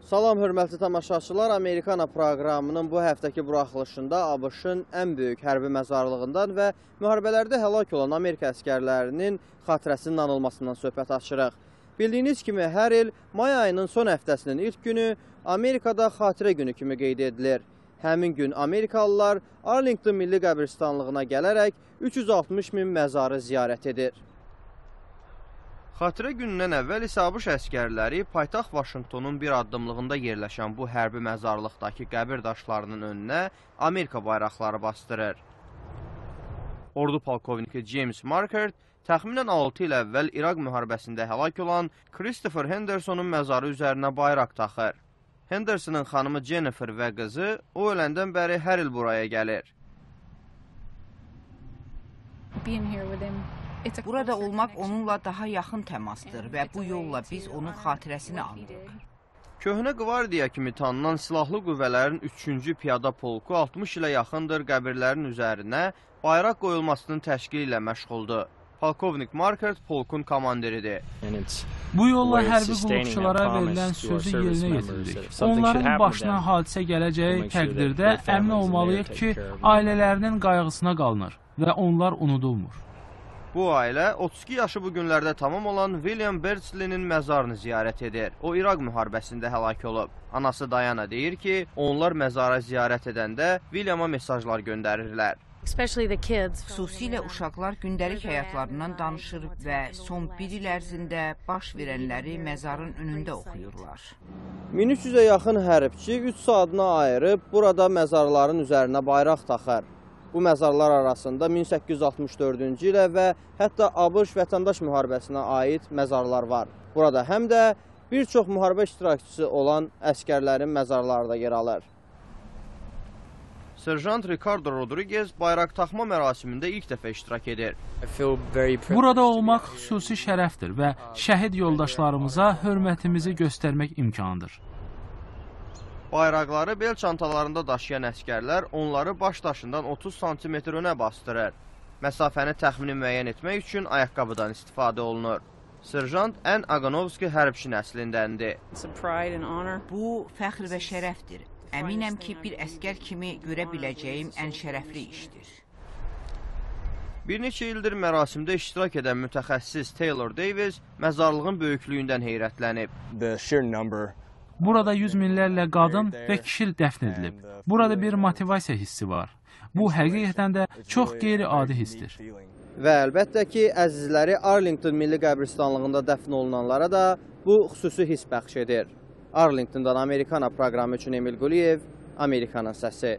Salam hörmətli tamaşaçılar, Amerikana proqramının bu həftəki buraxılışında ABŞ-ın ən böyük hərbi məzarlığından və müharibələrdə həlak olan Amerika əsgərlərinin xatirəsinin anılmasından söhbət açırıq. Bildiyiniz kimi hər il may ayının son həftəsinin ilk günü Amerikada xatirə günü kimi qeyd edilir. Həmin gün Amerikalılar Arlington Milli Qəbristanlığına gələrək 360 min məzarı ziyarət edir. Xatirə günündən əvvəl isə ABŞ əsgərləri paytaxt Vaşinqtonun bir addımlığında yerləşən bu hərbi məzarlıqdakı qəbir daşlarının önünə Amerika bayraqları bastırır. Ordu polkovniki James Markert təxminən 6 il əvvəl İraq müharibəsində həlak olan Christopher Hendersonun məzarı üzərinə bayraq taxır. Hendersonun xanımı Jennifer və qızı o öləndən bəri hər il buraya gəlir. Burada olmaq onunla daha yaxın təmasdır və bu yolla biz onun xatirəsini anırıq. Köhnə qvardiya kimi tanınan silahlı qüvvələrin 3-cü piyada polku 60 ilə yaxındır qəbirlərin üzərinə bayraq qoyulmasının təşkili ilə məşğuldur. Polkovnik Markert polkun komandiridir. Bu yolla hərbi qulluqçulara verilən sözü yerinə yetiririk. Onların başına hadisə gələcəyi təqdirdə əmin olmalıyıq ki, ailələrinin qayğısına qalınır və onlar unudulmur. Bu ailə 32 yaşı bu günlərdə tamam olan William Beardsley'nin məzarını ziyarət edir. O İraq müharibəsində həlak olub. Anası Diana deyir ki, onlar məzara ziyarət edəndə Williama mesajlar göndərirlər. Xüsusilə uşaqlar gündəlik həyatlarından danışır və son bir il ərzində baş verənləri məzarın önündə oxuyurlar. 1300-ə yaxın hərbçi 3 saatını ayırıb burada məzarların üzərinə bayraq taxır. Bu məzarlar arasında 1864-cü ilə və hətta ABŞ vətəndaş müharibəsinə aid məzarlar var. Burada həm də bir çox müharibə iştirakçısı olan əsgərlərin məzarları da yer alır. Serjant Ricardo Rodriguez bayraq taxma mərasimində ilk dəfə iştirak edir. Burada olmaq xüsusi şərəfdir və şəhid yoldaşlarımıza hörmətimizi göstərmək imkanıdır. Bayraqları bel çantalarında daşıyan əsgərlər onları baş daşından 30 sm önə bastırır. Məsafəni təxmini müəyyən etmək üçün ayaqqabıdan istifadə olunur. Serjant N. Aganovski hərbçi nəslindəndir. Bu fəxr və şərəfdir. Əminəm ki, bir əsgər kimi görə biləcəyim ən şərəfli işdir. Bir neçə ildir mərasimdə iştirak edən mütəxəssis Taylor Davis məzarlığın böyüklüyündən heyrətlənib. Burada yüz minlərlə qadın və kişi dəfn edilib. Burada bir motivasiya hissi var. Bu həqiqətən də çox qeyri-adi hissdir. Və əlbəttə ki, əzizləri Arlington Milli Qəbristanlığında dəfn olunanlara da bu xüsusi hiss bəxş edir. Arlingtondan Amerikana proqramı üçün Emil Quliyev, Amerikanın səsi.